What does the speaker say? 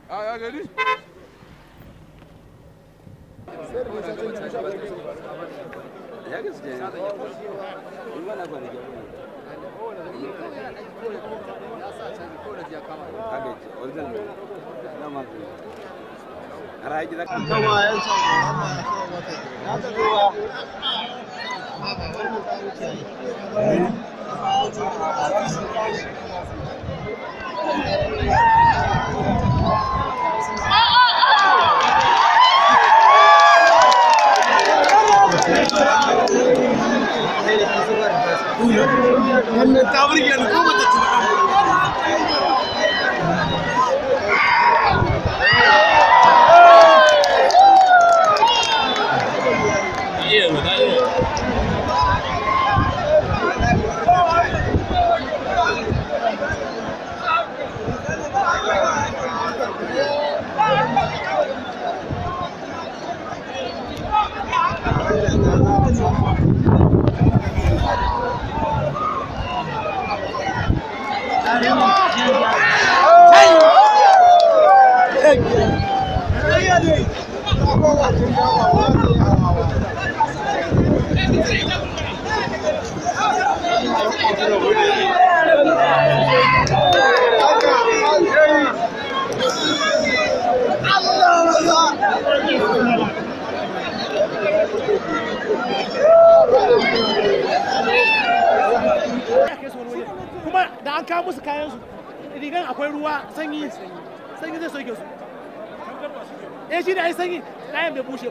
A gari? Ya gaske. Wannan ta burge ni ko bata ci ba. Kuma da an kawo musu kayan su rigan akwai ruwa sanyi sanyi zai soke su. Eh, shi da ai sanyi kayan bai bushe.